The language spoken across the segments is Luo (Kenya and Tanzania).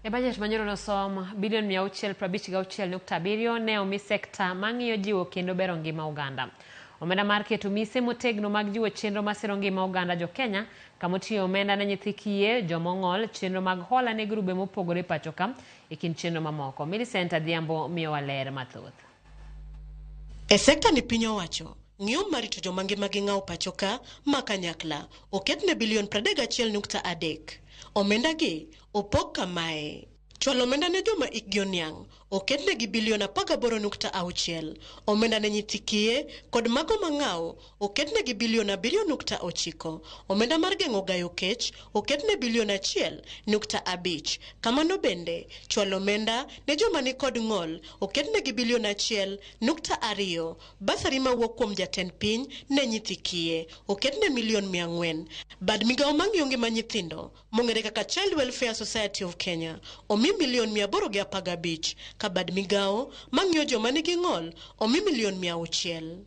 E bajet manyoro nosom bilion 656.7 ne omi sekta mang'iyo jiwo kendo bero ngima oganda. Omenda mar keto mise motegno mag jiwo chenro masiro ngima oganda jo-Kenya kamoting'o omenda ne nyithi kiye, jomong'ol, chenro mag hola ne grube mopogore pacho ka e kind chenro mamoko. Millicent Adhiambo miyowa ler mathoth. E sekta ni piny owacho ng'iyo mar rito joma ngimagi ng'aw pacho ka ma kanyakla oketne bilion 31.3. Omenda gi opog kamae. Chwalo omenda ne joma ikgi oniang' oketnegi bilion 18.6. Omenda ne nyithi kiye kod mago mang'aw oketnegi bilion 7.9. Omenda mar geng'o gayo kech oketne bilion 1.5. Kamano bende, chwalo omenda ne joma nikod ng'ol oketnegi bilion 1.2. Basari mawuok kuom jatend piny ne nyithi kiye oketne milion 400. Bad migawo mang'iyo ngima nyithindo mong'ere kaka Child Welfare Society of Kenya omi milion 815, ka bad migawo mang'iyo joma nigi ng'ol omi milion 600.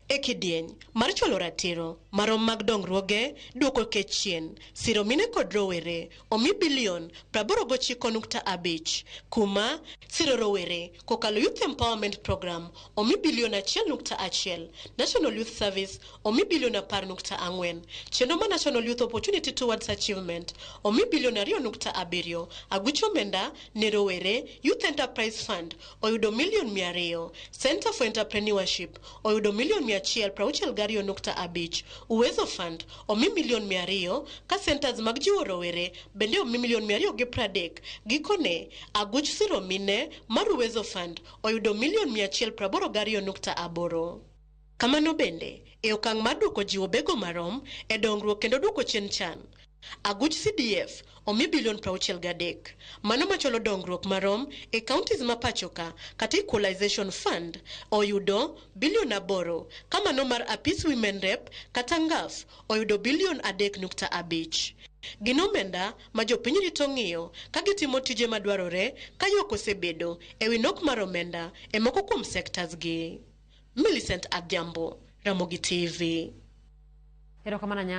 E kidieny mar chwalo ratiro marom mag dongruoge, duoko kech chien, siro mine kod rowere omi bilion 89.5, kuma siro rowere kokalo Youth Empowerment Program omi bilion 1.1, National Youth Service omi bilion 10.4, chenro mar National Youth Opportunity Towards Achievement omi bilion 2.7, aguch omenda ne rowere Youth Enterprise Fund oyudo milion 200, Center for Entrepreneurship oyudo milion 162.5, Uwezo Fund omi milion 200, ka centers mag jiwo rowere bende omi milion 230. Gikone, aguch siro mine mar Uwezo Fund oyudo milion 182.8. Kamano bende, e okang' mar duoko jiwo bego marom e dongruok kendo duoko chien chan, aguch CDF omi bilion 63. Mano machwalo dongruok marom e counties ma pacho ka kata Equalization Fund oyudo bilion 8, ka mano mar Apis Women Rep kata NGAAF oyudo bilion 3.5. Gin omenda ma jopiny rito ng'iyo ka gitimo tije madwarore ka ywak osebedo e wi nok mar omenda e moko kuom sectors gi. Millicent Adhiambo, Ramogi TV. Erokamano.